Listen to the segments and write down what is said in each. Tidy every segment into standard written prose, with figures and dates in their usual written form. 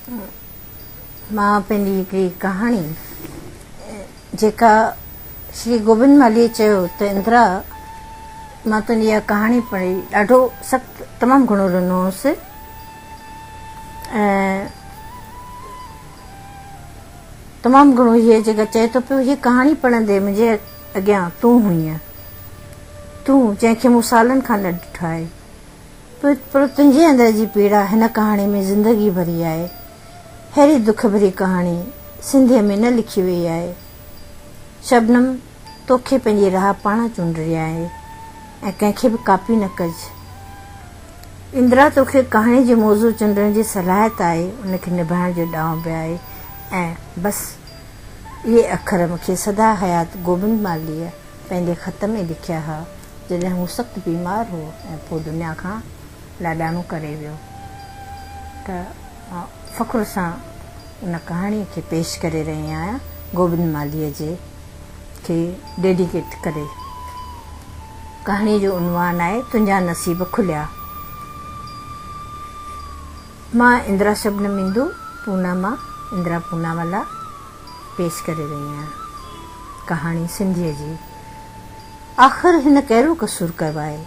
مان پنهنجي هڪڙي ڪهاڻي جيڪا شري گوبند مالهيء چيو ته اندرا مان تنهنجي اها ڪهاڻي پڙهي ڏاڍو سخت تمام گهڻو رنو هوس ۽ تمام گهڻو هيء جيڪا چئي ٿو پيو هيء ڪهاڻي پڙهندي منهنجي اڳيان تون هئينء تون جنهن کي مون سالن کان نه ڏٺو آهي. پر تنهنجي اندر جي پيڙا هن ڪهاڻي ۾ زندگي ڀري آهي. ههڙي دک ڀري ڪهاڻي سنڌيء ۾ نه لکي ويئي آهي. شبنم، توکي پنهنجي راهه پاڻ چونڊڻي آهي ۽ ڪنهن کي به ڪاپي نه ڪج. اندرا، توکي ڪهاڻي جي موضوع چونڊڻ جي صلاحيت آهي، ان کي نڀائڻ جو ڏانء به آهي ۽ بس اهي اکر مون کي سدا حيات گوبند مالهيء پنهنجي خط ۾ لکيا ها، جڏهن هو سخت بيمار هو ۽ پوء دنيا کان لاڏاڻو ڪري ويو ته مان فخر سان ان ڪهاڻيء کي پيش ڪري رهي آهيان گوبند مالهيء جي کي ڊيڊيڪيٽ ڪري. ڪهاڻيء جو عنوان آهي تنهنجا نصيب کليا. مان اندرا شبنم هندو پونا مان اندرا پوناوالا پيش ڪري رهي آهيان ڪهاڻي سنڌيء جي. آخر هن ڪهڙو قصور ڪيو آهي؟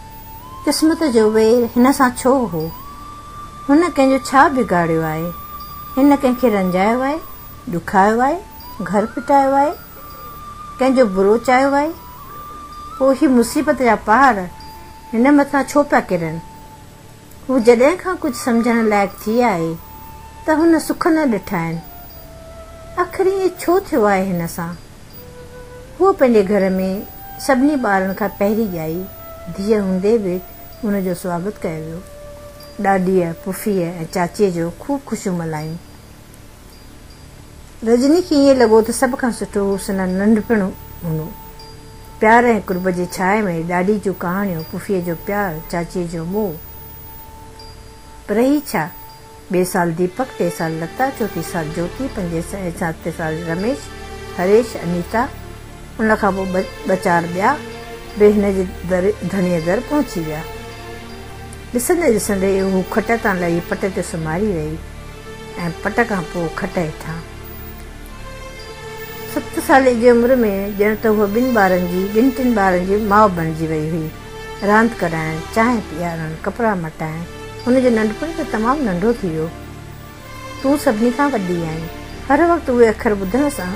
قسمت جو وير هن سان ڇو هو؟ هن ڪنهن جو ڇا بگاڙيو آهي؟ هن ڪنهن کي رنجايو آهي؟ ڏکايو آهي؟ گهر ڦٽايو آهي؟ ڪنهن جو برو چاهيو آهي؟ پوء هي مصيبت جا پهاڙ هن مٿان ڇو پيا ڪرن؟ هو جڏهن کان ڪجهه سمجهڻ لائق ٿي آهي ته هن سک نه ڏٺا آهن. آخر ائين ڇو ٿيو آهي هن سان؟ هوء پنهنجي گهر ۾ سڀني ٻارن کان پهرين ڄائي ڌيء هوندي به هن جو سواگت ڪيو ويو. ڏاڏيء، پڦيء ۽ چاچيء جو خوب خوشيون ملهايون. رجني کي ائين لڳو ته سڀ کان سٺو هو سندن ننڍپڻ هوندو. پيار ۽ قرب جي ڇانء ۾ ڏاڏي جون ڪهاڻيون، پڦيء جو پيار، چاچيء جو موهه. پر هي ڇا؟ ٻئي سال ديپڪ، ٽئين سال لتا، چوٿين سال جوتي، پنجين ۽ ستين سال رميش، هريش، انيتا، ان کان پوء ٻه چار ٻيا به هن جي در ڌڻيء در پهچي ويا. ڏسندي ڏسندي هو کٽ تان لهي پٽ تي سمهاري ويئي ۽ پٽ کان پوء کٽ هيٺان. ست سالي جي عمر ۾ ڄڻ ته هوء ٻن ٻارن جي، ٻن ٽن ٻارن جي ماء بڻجي ويئي هئي. راند ڪرائڻ، چانهه پيارڻ، ڪپڙا مٽائڻ، هن جو ننڍپڻ ته تمام ننڍو ٿي ويو. تون سڀني کان وڏي آهين. هر وقت اهي اکر ٻڌڻ سان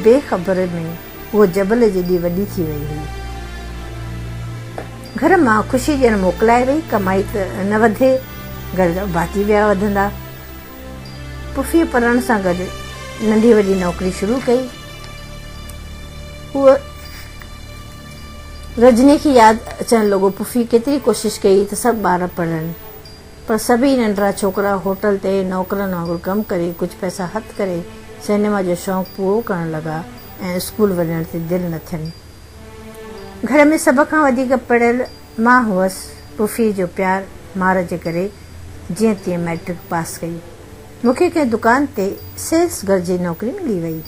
بي خبر ۾ هوء جبل جيڏي وڏي ٿي وئي هئي. گهر مان خوشي ڄڻ موڪلائي وئي، ڪمائي ته نه وڌي، گهر جا ڀاتي ويا وڌندا. پڦيء پڙهڻ سان گڏ ننڍي وڏي نوڪري شروع ڪئي. هوء رجني کي ياد اچڻ لڳو، پڦي ڪيتري ڪوشش ڪئي ته سڀ ٻار پڙهن، پر سڀئي ننڍڙا ڇوڪرا هوٽل تي نوڪرن وانگر ڪم ڪري ڪجهه پئسا هٿ ڪري سئنيما جو شوق پورو ڪرڻ لڳا ۽ اسڪول وڃڻ تي دل نه ٿين. گهر ۾ سڀ کان وڌيڪ پڙهيل مان هئس. پڦيء جو پيار مار جي ڪري جيئن تيئن مئٽرڪ پاس ڪئي. مون کي ڪنهن دڪان تي سيلز گرل جي نوڪري ملي وئي.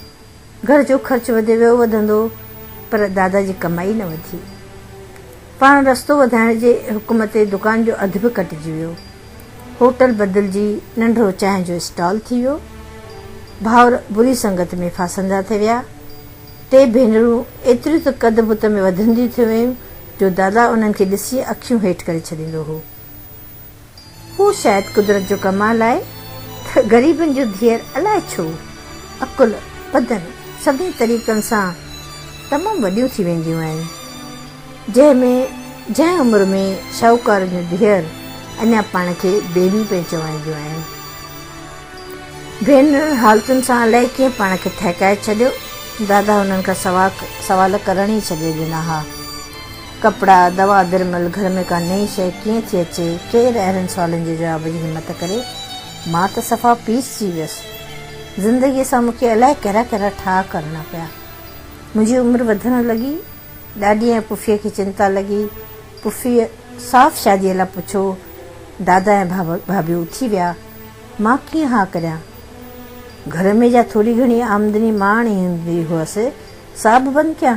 گهر جو خرچ وڌي ويو وڌندو پر دادا جي ڪمائي نه وڌي. پاڻ رستو وڌائڻ جي حڪم تي دڪان جو اڌ به ڪٽجي ويو. هوٽل بدلجي ننڍڙو چانهه جو اسٽال ٿي ويو. ڀائر بري سنگت ۾ ڦاسندا ٿي ويا. ٽي ڀينرون ايتريون ته قد بت ۾ وڌنديون ٿي ويون جو دادا انهن کي ڏسي اکيون هيٺ ڪري ڇڏيندو هو. هو شايد قدرت جو ڪمال آهي ته غريبن جون ڌيئر الائي ڇو عقل، بدن سڀني طريقن سان تمام وڏيون ٿي وينديون آهن. جنهن ۾ جنهن عمر ۾ شاهوڪارن جون ڌيئر اڃا پاڻ کي بيبي پئي چوائينديون آهن. ڀينرن حالتن سان الائي ڪيئن پاڻ کي ٺهڪائي ڇڏيو. دادا هنن کان سوال ڪرڻ ئي ڇڏي ڏنا ها. ڪپڙا، دوا درمل، گهر ۾ ڪا نئين شيء ڪيئن ٿي اچي، ڪير اهڙن سوالن جي جواب جي همت ڪري؟ مان ته صفا پيسجي ويس. زندگيء سان مون کي الائي ڪهڙا ڪهڙا ٺاهه ڪرڻا پيا. منهنجي عمر وڌڻ لڳي. ڏاڏيء ۽ پڦيء کي چنتا لڳي. پڦيء صاف شاديء لاء پڇيو. دادا ۽ ڀاڀي اٿي ويا. مان ڪيئن ها ڪريان؟ گهر ۾ جا ٿوري گهڻي آمدني مان آڻي ايندي هئس، سا به بند ڪيان؟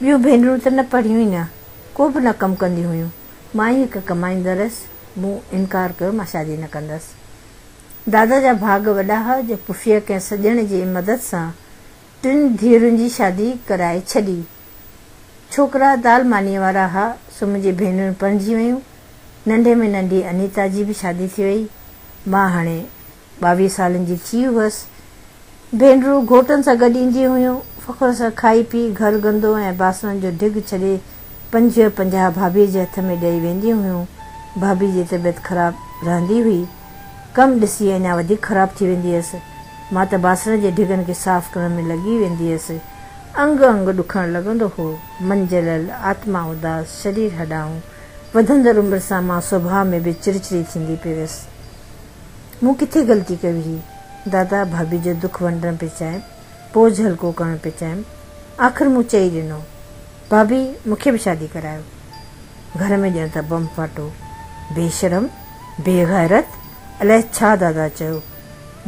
ٻيون ڀينرون ته نه پڙهيون ئي نه، ڪو به نه ڪم ڪنديون هيون. مان ئي هڪ ڪمائيندڙ هيس. مون انڪار ڪيو، مان شادي نه ڪندس. دادا جا ڀاڳ وڏا ها جو پڦيء ڪنهن سڄڻ جي مدد سان ٽن ڌيئرن جي شادي ڪرائي ڇڏي. ڇوڪرا دال مانيء وارا ها، سو منهنجي ڀينرون پرڻجي ويون. ننڍي ۾ ننڍي انيتا جي به شادي ٿي وئي. مان هاڻي 22 سالن جي ٿي هئس. ڀينرون گهوٽن سان گڏ اينديون هيون. فخر سان کائي پي، گهر گندو ۽ باسڻن جو ڍڳ ڇڏي 25 50 ڀاڀيء جي هٿ ۾ ڏئي وينديون هيون. ڀاڀيء جي طبيعت خراب رهندي هئي. ڪم ڏسي اڃا وڌيڪ خراب ٿي ويندي هيس. مان ته باسڻ جي ڍڳن کي صاف ڪرڻ ۾ لڳي ويندي هيس. انگ انگ ڏکڻ لڳندو هو. من جلل، آتما اداس، شرير هڏائون. وڌندڙ عمر سان مان سڀاء ۾ به چرچري ٿيندي پئي ويس. مون ڪٿي غلطي ڪئي هئي؟ دادا ڀاڀي جو دک ونڊڻ پئي چاهيم، بوجهه هلڪو ڪرڻ پئي چاهيم. آخر مون چئي ڏنو، ڀاڀي مون کي به شادي ڪرايو. گهر ۾ ڄڻ ته بم ڦاٽو. بي شرم، بي غيرت، الائي ڇا دادا چيو.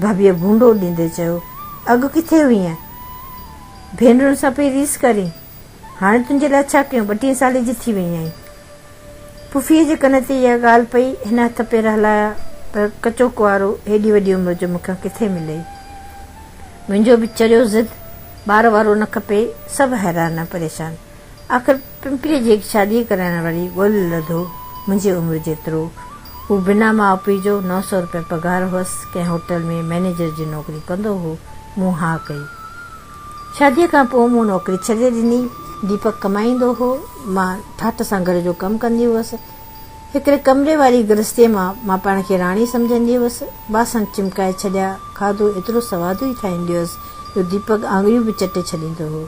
ڀاڀيء ڀونڊو ڏيندي چيو، اڳ ڪٿي هئينء؟ ڀينرن سان پئي ريس ڪرين. هاڻي تنهنجي لاء ڇا ڪيون، 32 سالي جي ٿي وئي آهين. پڦيء جي ڪن تي اها ڳالهه پئي، هن هٿ پير هلايا، پر ڪچو ڪنوارو هيڏي وڏي عمر جو مون کان ڪٿي ملي. منهنجو به چريو ضد، ٻار وارو نه کپي، سڀ حيران ۽ پريشان. آخر پمپريء جي هڪ شاديء ڪرائڻ واري ڳولي لڌو، منهنجي عمر جيترو. هو بنا ماء پيء جو، 900 روپيا پگهار هئس، ڪنهن هوٽل ۾ مئنيجر جي نوڪري ڪندو هو. مون ها ڪئي. شاديء کان پوء مون نوڪري ڇڏي ڏني. ديپڪ ڪمائيندو هو. مان ٺاٺ سان گهر جو ڪم ڪندي هئس. هڪڙي ڪمري واري گرهستيء مان مان پاڻ کي راڻي سمجهندي هئس. باسڻ چمڪائي ڇڏيا. کاڌو ايترو سوادو ئي ٺاهيندي هئس جو ديپڪ آڱريون به چٽي ڇڏيندو هو.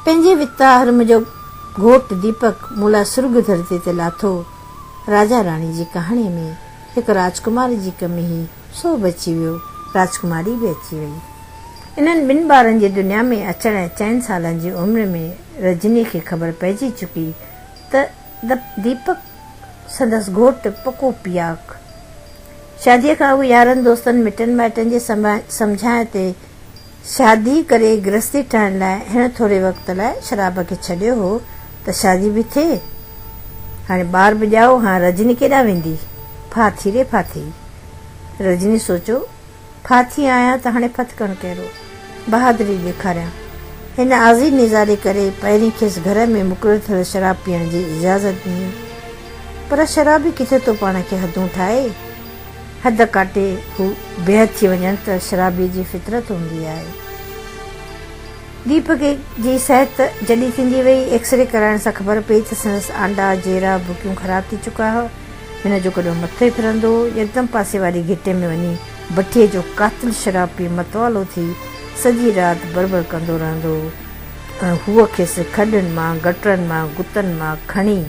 پنهنجي وت آهر منهنجو گهوٽ ديپڪ مون لاء سرڳ ڌرتيء تي لاٿو. راجا راڻي جي ڪهاڻيء ۾ هڪ راجڪمار جي ڪمي هئي، سو به اچي ويو. راجڪماري به اچي وئي. انهن ٻن ٻارن جي دنيا ۾ اچڻ ۽ چئن سالن جي عمر ۾ رجني کي خبر پئجي چڪي ته ديپڪ سندس گهوٽ پڪو پياڪ. شاديء کان اڳ يارن دوستن مٽن مائٽن جي سمجهائڻ تي شادي ڪري گرهستي ٺاهڻ لاء هن ٿوري وقت لاء شراب کي ڇڏيو هو ته شادي به ٿئي. هاڻي ٻار به ڄائو، هاڻ رجني ڪيڏانهن ويندي؟ ڦاٿي ري ڦاٿي. رجني سوچيو. ڦاٿي آهيان ته هاڻي ڦٿڪڻ ڪهڙو؟ بهادري ڏيکاريان. هن آزي نيزاري ڪري پهرين کيس گهر ۾ مقرر ٿيل شراب پيئڻ جي اجازت ڏني. پر شرابي ڪٿي ٿو پاڻ کي حدون ٺاهي؟ حد ڪاٽي هو بيحد ٿي وڃڻ ته شرابيء جي فطرت هوندي آهي. ديپڪ جي صحت جڏي ٿيندي وئي. ايڪسري ڪرائڻ سان خبر پئي ته سندس آنڊا، جيرا، بڪيون خراب ٿي چڪا هئا. هن جو ڪڏهن مٿو ئي ڦرندو هو. يڪدم پاسي واري گهٽي ۾ وڃي بٺيء جو قاتل شراب پي متوالو ٿي سڄي رات بربر ڪندو رهندو هو ۽ هوء کيس کڏن مان، گٽرن مان، گتن مان کڻي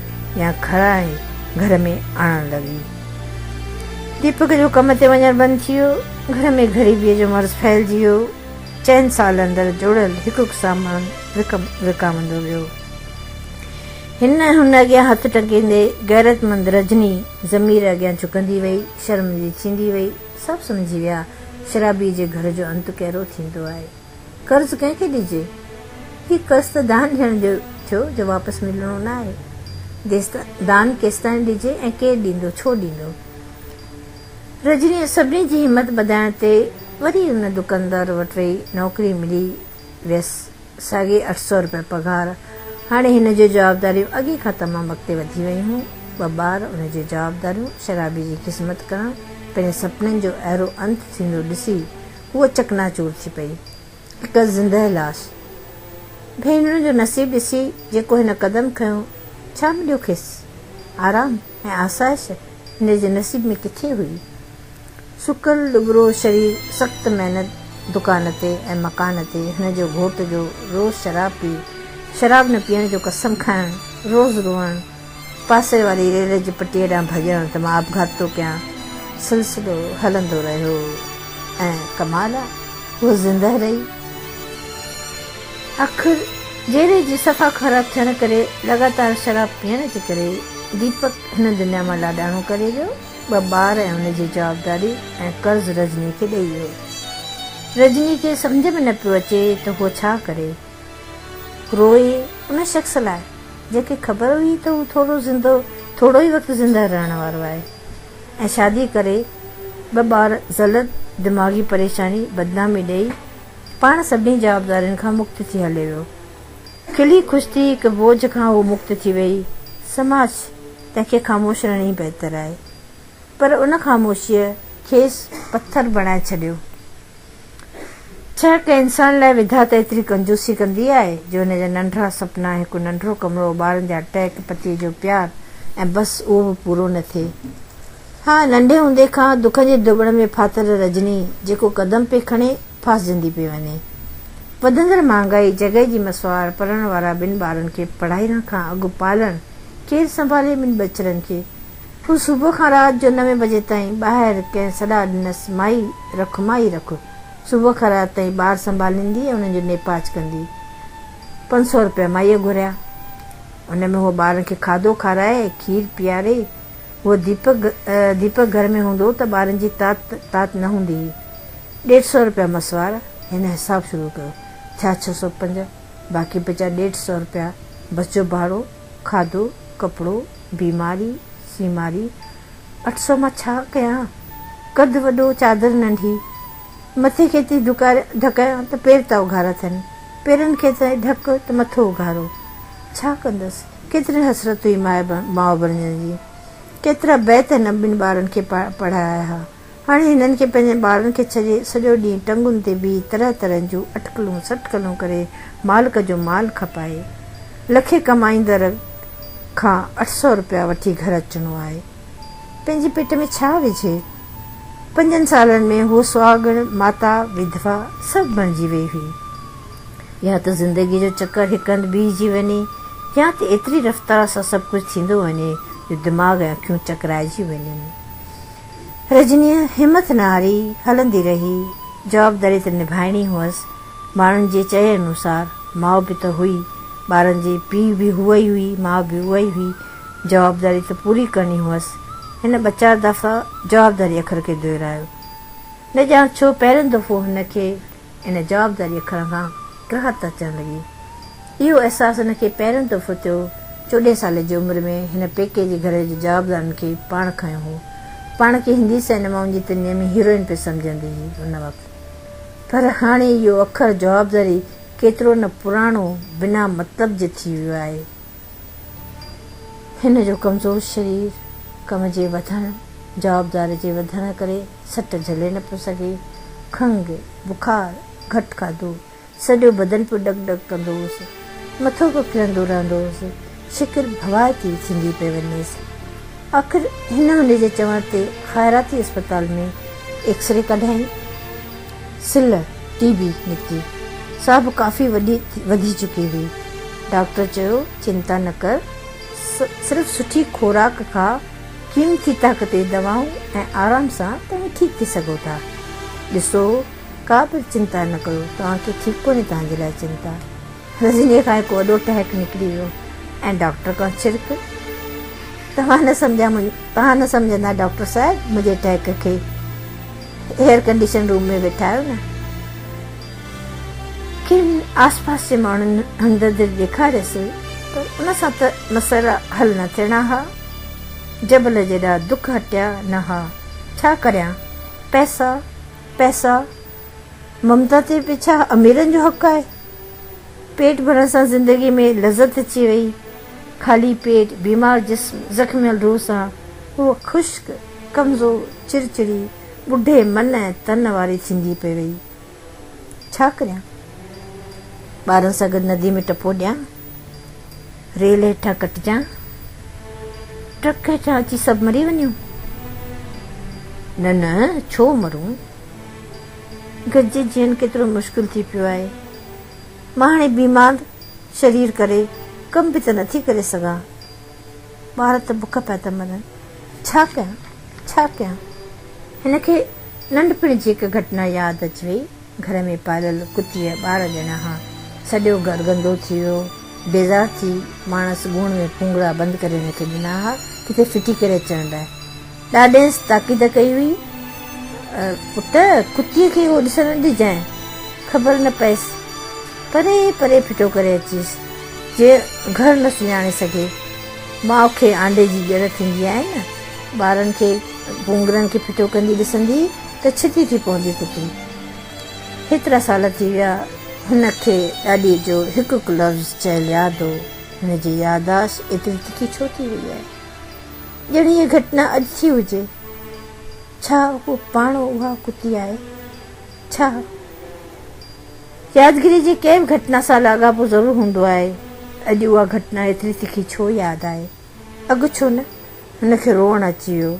يا کڻائي گهر ۾ آڻڻ لڳي. ديپڪ جو ڪم تي وڃڻ بند ٿي ويو. گهر ۾ غريبيء جو مرض ڦهلجي ويو. چئن سال اندر جوڙيل هڪ هڪ سامان وڪامندو ويو. هن هن اڳيان هٿ ٽنگيندي غيرتمند رجني ضمير اڳيان جهڪندي وئي، شرمندي ٿيندي وئي. سڀ سمجهي ويا، شرابيء جي گهر جو انت ڪهڙو ٿيندو آهي. قرض ڪنهن کي ڏجي؟ هي قرض ته دان ڏيڻ جو ٿيو جو واپس ملڻو نه آهي. دان ڪيستائين ڏجي ۽ ڪير ڏيندو، ڇو ڏيندو؟ رجنيء سڀني جي همت ٻڌائڻ تي وري ان دڪاندار وٽ وئي. نوڪري ملي ويس. ساڳي 800 روپيا پگهار. هاڻي هن جون جوابداريون اڳي کان تمام اڳتي وڌي ويون هيون. ٻه ٻار، ان جون جوابداريون، شرابي جي خذمت ڪرڻ، پنهنجي سپنن جو اهڙو انت ٿيندو ڏسي هوء چڪناچور ٿي پئي. هڪ زندهه لاش. ڀينرن جو نصيب ڏسي جيڪو هن قدم کنيو، ڇا مليو کيس؟ آرام ۽ آسائش هن جي نصيب ۾ ڪٿي هئي؟ سڪل ڏٻرو شرير، سخت محنت، دڪان تي ۽ مڪان تي هن جو گهوٽ جو روز شراب پي، شراب نه پيئڻ جو قسم کائڻ، روز روئڻ، پاسي واري ريل جي پٽيء ڏانهن ڀڄڻ ته مان آپگهات ٿو ڪيان، سلسلو هلندو رهيو ۽ ڪمال آ، هوء زندهه رهي. آخر جيري جي صفا خراب ٿيڻ ڪري لڳاتار شراب پيئڻ جي ڪري ديپڪ هن دنيا مان لاڏاڻو ڪري ويو. ٻه ٻار ۽ ان جي جوابداري ۽ قرض رجني کي ڏئي ويو. رجني کي سمجهه ۾ نه پيو اچي ته هوء ڇا ڪري. روئي ان شخص لاء جنهن کي خبر هئي ته هو ٿورو زندو ٿورو ئي وقت زنده رهڻ وارو آهي ۽ شادي ڪري ٻه ٻار، ذلت، دماغي پريشاني، بدنامي ڏئي، پاڻ سڀني جوابدارين کان مڪت ٿي هليو ويو. کلي خوش ٿي هڪ بوجهه کان هوء مڪت ٿي ويئي. سماج، تنهن کي خاموش رهڻ ئي بهتر آهي. پر ان خاموشيء کيس پٿر بڻائي ڇڏيو. ڇا ڪنهن انسان لاء وڌاتا ايتري ڪنجوسي ڪندي آهي جو هن جا ننڍڙا سپنا، هڪ ننڍڙو ڪمرو، ٻارن جا ٽهڪ، پتيء جو پيار ۽ بس اهو به پورو نه ٿئي. ها، ننڍي هوندي کان دکن جي ڌوٻڻ ۾ ڦاٿل رجني جيڪو قدم پئي کڻي، ڦاسجندي پئي وڃي. وڌندڙ مهانگائي، جڳهه جي مسواڙ، پڙهڻ وارا ٻن ٻارن کي پڙهائڻ کان اڳ پالڻ، ڪير سنڀالي ٻن ٻچڙن کي؟ هو صبح کان رات جو نوين بجي تائين ٻاهر ڪنهن سڏا ڏنس مائي رک مائي رک. صبح کان رات تائين ٻار سنڀاليندي ۽ انهن جو نيپاچ ڪندي. 500 رپيا مائيء گهريا. ان ۾ هوء ٻارن کي کاڌو کارائي، کير پياري. هوء ديپڪ ديپڪ گهر ۾ هوندو ته ٻارن جي تات تات نه هوندي هئي. ڏيڍ سئو رپيا مسواڙ. هن حساب شروع ڪيو. ٿيا 605. باقي بچيا ڏيڍ سئو رپيا بس جو ڀاڙو، کاڌو، ڪپڙو، بيماري، سيماري، 800 مان ڇا ڪيان؟ قد وڏو، چادر ننڍي. مٿي کي ٿي ڍڪيان ته پير ٿا اگهارا ٿين. پيرن کي ٿي ڍڪ ته مٿو اگهارو. ڇا ڪندس؟ ڪيتري حسرت هئي ماء بڻجڻ جي. ڪيترا بيت هن ٻن ٻارن کي پڙهايا ها. هاڻي هنن کي پنهنجن ٻارن کي ڇڏي سڄو ڏينهن ٽنگن تي بيهي طرح طرح جون اٽڪلون سٽڪلون ڪري مالڪ جو مال کپائي لکين ڪمائيندڙ کان 800 رپيا وٺي گهر اچڻو آهي. پنهنجي پيٽ ۾ ڇا وجهي؟ پنجن سالن ۾ هوء سهاڳڻ، ماتا، وڌوا سڀ بڻجي وئي هئي. يا ته زندگيء جو چڪر هڪ هنڌ بيهجي وڃي يا ته ايتري رفتار سان سڀ ڪجهه ٿيندو وڃي جو دماغ ۽ اکيون چڪرائجي وڃن. رجنيء همٿ نه هاري، هلندي رهي. جوابداري ته نڀائڻي هئس. ماڻهن جي چئي انوسار، ماء به ته هئي. ٻارن جي پيء به هوء ئي هئي، ماء به اها ئي هئي. جوابداري ته پوري ڪرڻي هئس. هن ٻه چار دفعا جوابداري اکر کي دهرايو. نه ڄاڻ ڇو پهريون دفعو هن کي ان جوابداري اکر کان ڪراهت اچڻ لڳي. اهو احساس هن کي پهريون دفعو ٿيو. چوڏهين سالي جي عمر ۾ هن پيڪي جي گهر جي جوابدارن کي پاڻ کنيو هو. پاڻ کي هندي سئنيمائن جي دنيا ۾ هيروئن پئي سمجهندي هئي ان وقت. پر هاڻي اهو اکر جوابداري ڪيترو نه پراڻو بنا مطلب جي ٿي ويو آهي. هن جو ڪمزور شرير ڪم جي وڌڻ، جوابداري جي وڌڻ ڪري سٽ جهلي نه پيو سگهي. کنگهه، بخار، گهٽ کاڌو، سڄو بدن پيو ڏڪ ڏڪ ڪندو هوس. مٿو پيو ڦرندو رهندو هوس. شڪل ڀوائتي ٿيندي پئي وڃيس. آخر هن هن جي چوڻ تي خيراتي اسپتال ۾ ايڪسري ڪڍايائين. سلهه، ٽي بي، نڪتي. سا به ڪافي وڏي وڌي چڪي هئي. ڊاڪٽر چيو، چنتا نه ڪر. صرف سٺي خوراڪ کاء، قيمتي طاقتي دوائون ۽ آرام سان توهين ٺيڪ ٿي سگهو ٿا. ڏسو! ڪا به چنتا نه ڪيو، توهان کي ٺيڪ ڪونهي توهان جي لاء چنتا. رجنيء کان هڪ وڏو ٽهڪ نڪري ويو ۽ ڊاڪٽر کان ڇرڪ. توهان نه سمجهيا توهان نه سمجهندا ڊاڪٽر صاحب منهنجي ٽهڪ کي. ايئر ڪنڊيشن روم ۾ ويٺا آهيو نه. ڪن آس پاس جي ماڻهن همدردي ڏيکاريس پر ان سان ته مسئلا حل نه ٿيڻا ها. جبل جيڏا دک هٽيا نه ها. ڇا ڪريان؟ پئسا پئسا ممتا تي به ڇا اميرن جو حق آهي؟ پيٽ ڀرڻ سان زندگي ۾ لذت اچي وئي. خالي پيٽ، بيمار جسم، زخميل روح سان هوء خشڪ، ڪمزور، چرچري، ٻڍي من ۽ تن واري ٿيندي پئي وئي. ڇا ڪريان؟ ٻارن سان گڏ ندي ۾ ٽپو ڏيان؟ ريل هيٺان ڪٽجان؟ ٽرڪ هيٺان اچي سڀ مري وڃون؟ نه نه، ڇو مرون؟ گڏجي جيئڻ ڪيترو مشڪل ٿي پيو آهي. مان هاڻي بيمار شرير ڪري ڪم به ته نٿي ڪري سگهان. ٻار ته بک پيا ٿا مرن. ڇا ڪيان؟ ڇا ڪيان؟ هن کي ننڍپڻ جي هڪ گهٽنا ياد اچي وئي. گهر ۾ پاليل ڪتيء ٻار ڄڻيا ها. سڄو گهر گندو ٿي ويو. بيزار ٿي ماڻس ڳوڻ ۾ پونگڙا بند ڪري هن کي ڏنا ها، ڪٿي ڦٽي ڪري اچڻ لاء. ڏاڏينس تاڪيد ڪئي هئي، پٽ، ڪتيء کي اهو ڏسڻ نه ڏجانء، خبر نه پئيس. پري پري ڦٽو ڪري اچيس، جيئن گهر نه سڃاڻي سگهي. ماء کي آنڊي جي ڄر ٿيندي آهي نه، ٻارن کي پونگرن کي ڦٽو ڪندي ڏسندي ته ڇتي ٿي پوندي ڪتي. هيترا سال ٿي ويا، هن کي ڏاڏيء جو هڪ هڪ لفظ چيل ياد هو. هن جي يادداشت ايتري تکي ڇو ٿي وئي آهي؟ ڄڻ هيء گهٽنا اڄ ٿي هجي. ڇا هوء پاڻ اها ڪتي آهي؟ ڇا يادگيريء جي ڪنهن به گهٽنا سان لاڳاپو ضرور هوندو آهي؟ اڄ اها گهٽنا ايتري تکي ڇو ياد آهي؟ اڳ ڇو نه؟ هن کي روئڻ اچي ويو.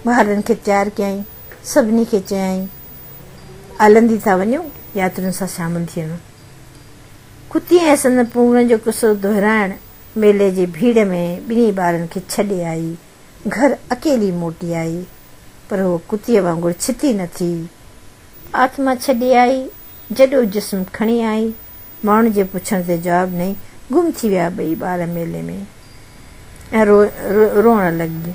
ٻارن کي تيار ڪيائين. سڀني کي چيائين، آلندي ٿا وڃو، ياترين سان شامل ٿيڻ. ڪتي ۽ سندن پونگڙن جو قصو دهرائڻ ميلي جي ڀيڙ ۾ ٻنهي ٻارن کي ڇڏي آئي. گهر اڪيلي موٽي آئي، پر هوء ڪتيء وانگر ڇتي نه ٿي. آتما ڇڏي آئي، جڏو جسم کڻي آئي. ماڻهن جي پڇڻ تي جواب ڏنائين، گم ٿي ويا ٻئي ٻار ميلي ۾. ۽ روئڻ لڳي.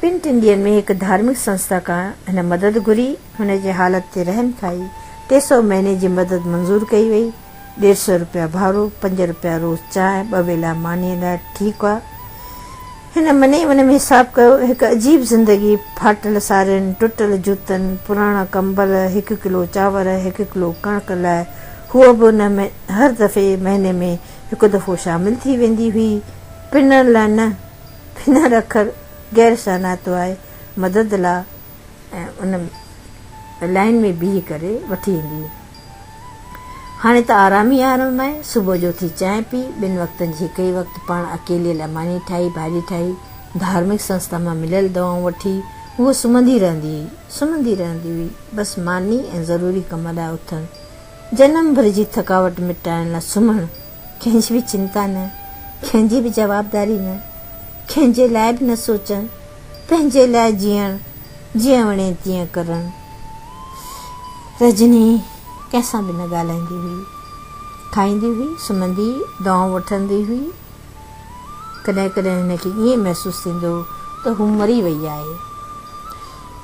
ٻن ٽن ڏينهن ۾ هڪ ڌارمڪ سنسٿا کان هن مدد گهري. هن جي حالت تي رحم کائي 300 مهيني جي مدد منظور ڪئي وئي. ڏيڍ سئو رپيا ڀاڙو، پنج رپيا روز چانهه، ٻه ويلا مانيء لاء ٺيڪ هئا. هن من ئي من ۾ حساب ڪيو، هڪ عجيب زندگي، ڦاٽل سارين، ٽٽل جوتن، پراڻا ڪمبل، هڪ ڪلو چانور، هڪ ڪلو ڪڻڪ لاء هوء به ان هر دفعي مهيني ۾ هڪ دفعو شامل ٿي ويندي هئي. پنڻ لاء نه، پنڻ اکر غير شانائتو آهي، مدد لاء ۽ ان لائين ۾ بيهي ڪري وٺي ايندي هئي. هاڻي ته آرام ئي آرام آهي. صبح جو اٿي چانهه پي، ٻن وقتن جي هڪ ئي وقت پاڻ اڪيليء لاء ماني ٺاهي، ڀاڄي ٺاهي، ڌارمڪ سنسٿا مان مليل دوائون وٺي، هوء سمهندي رهندي هئي، سمهندي رهندي هئي. بس ماني ۽ ضروري ڪم لاء اٿڻ، جنم ڀر جي ٿڪاوٽ مٽائڻ لاء سمهڻ، ڪنهن جي به چنتا نه، ڪنهن جي به جوابداري نه، ڪنهن جي لاء به نه سوچڻ، پنهنجي لاء جيئڻ، جيئن وڻي تيئن ڪرڻ. رجني ڪنهن سان به نه ڳالهائيندي هئي. کائيندي هئي، سمهندي، دوائون وٺندي هئي. ڪڏهن ڪڏهن هن کي ائين محسوس ٿيندو هو ته هو مري وئي آهي.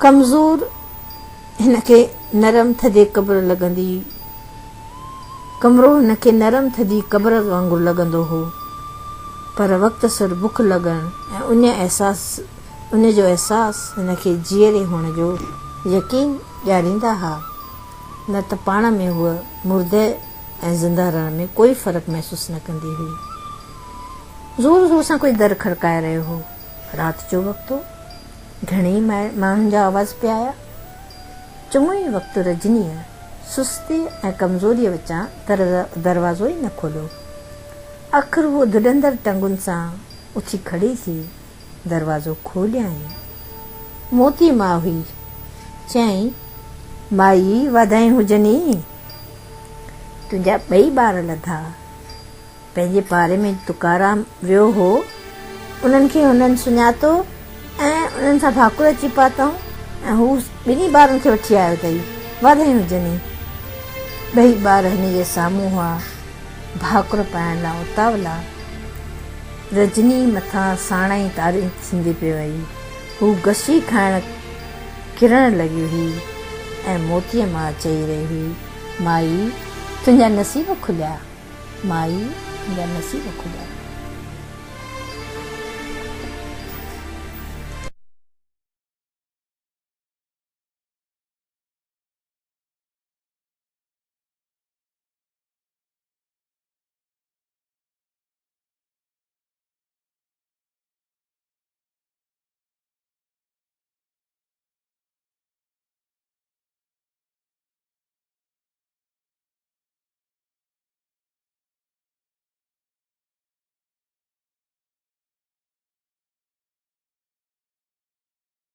ڪمزور هن کي نرم ٿڌي قبر لڳندي هئي. ڪمرو هن کي نرم ٿڌي قبر وانگر لڳندو هو. پر وقت سر بک لڳڻ ۽ اڃ احساس اڃ جو احساس هن کي جيئري هئڻ جو يقين ڏياريندا ها. نه ته پاڻ ۾ هوء مرده ۽ زنده رهڻ ۾ ڪوئي فرق محسوس نه ڪندي هئي. زور زور سان ڪوئي در کڙڪائي رهيو هو. رات جو وقت هو. گهڻي ئي ماڻهن جا آواز پئي آيا. چڱو ئي وقت رجنيء سستيء ۽ ڪمزوريء وچان دروازو ئي نه کوليو. آخر هوء ڌڏندڙ ٽنگن سان اٿي کڙي ٿي. دروازو کوليائين. موتي ماء هئي. چيائين، مائي واڌايون هجنئي. تنهنجا ٻئي ٻار لڌا. پنهنجي پاڙي ۾ تڪارام ويو هو. انهن کي هنن سڃاتو ۽ انهن سان ڀاڪر اچي پاتائون ۽ هو ٻنهي ٻارن کي وٺي آيو اٿئي. واڌايون هجنئي. ٻئي ٻار هن جي سامهون هئا. ڀاڪر پائڻ لاء اتاولا. رجني مٿان ساڻائي طاري ٿيندي پئي وئي. هو غشي کائڻ ڪرڻ لڳي هئي ۽ موتيء ماء چئي رهي هئي، مائي، تنهنجا نصيب کليا، مائي، تنهنجا نصيب کليا.